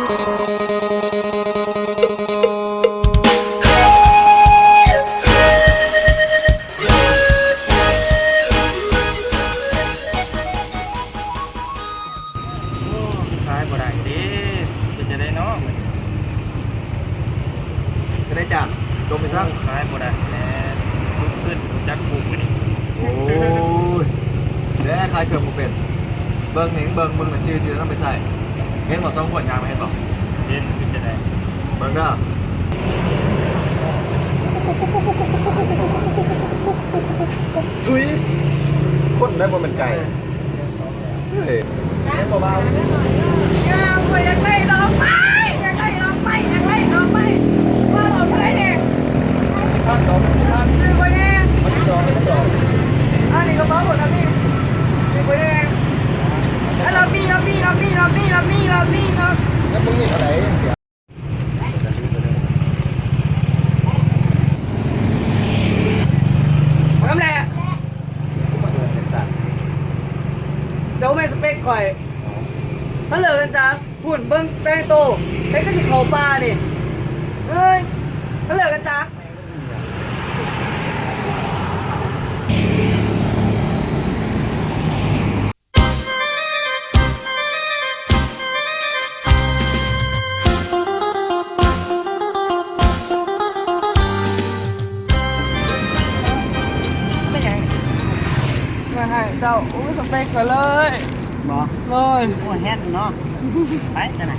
ໂອ້ ຂາຍບໍ່ໄດ້ເດ້ ເປັນຈັ່ງໃດເນາະມື້ນີ້? ກໍໄດ້ຈານ ຕົກໄປຊະ ຂາຍບໍ່ໄດ້ແລ້ວ ລຸກຂຶ້ນຈັກປຸກມື້ນີ້. ໂອ້ຍ ແລ້ວຂາຍເກືອບບໍ່ເປັນ ເບິ່ງນີ້ ເບິ່ງ ເບິ່ງນັ້ນ ຈື່ ຈື່ນຳໄປໃສ່ ເຫັນບໍ່ ສອງຄົນຍ່າງມາ ເຫັນບໍ່? ເຫັນ ເປັນຈັ່ງໃດ? ເບິ່ງເດີ ທຸຍ ຄົນໄດ້ບໍ່ແມ່ນໄກ່. ເອີ ເຫັນບໍ່ບ່າວ? ຢາກໄດ້ດອກໄມ້ ຢາກໄດ້ດອກໄມ້ ຢາກໄດ້ດອກໄມ້ ວ່າດອກເທົ່າໃດແດ່? ພັນດອກ ພັນ ຊື້ຂ້ອຍແດ່ ມັນດອກ ມັນດອກ ອັນນີ້ກະເປົາ ດອກນີ້ ຊື້ຂ້ອຍແດ່ ດອກນີ້ ດອກນີ້ ດອກນີ້ ດອກນີ້ ດອກນີ້ ດອກ ແລ້ວມຶງມີເທົ່າໃດ? ທຳແຫຼະ ເຈົ້າແມ່ນສະເປັກຂ້ອຍ ມາເລີກກັນຊະ ພຸ້ນເບິ່ງແຕ່ງໂຕ ເຮັດຄືຊິເຂົ້າປ່ານີ້ ເອີຍ ມາເລີກກັນຊະ. ແມ່ນຫຍັງ? ມາໃຫ້ເຈົ້າ ໂອ້ຍ ສະເປັກຂ້ອຍເລີຍ ບໍ່? ໂອ້ຍ ໂອ້ຍ ແຮງເນາະ ໄປຊັ້ນນະ.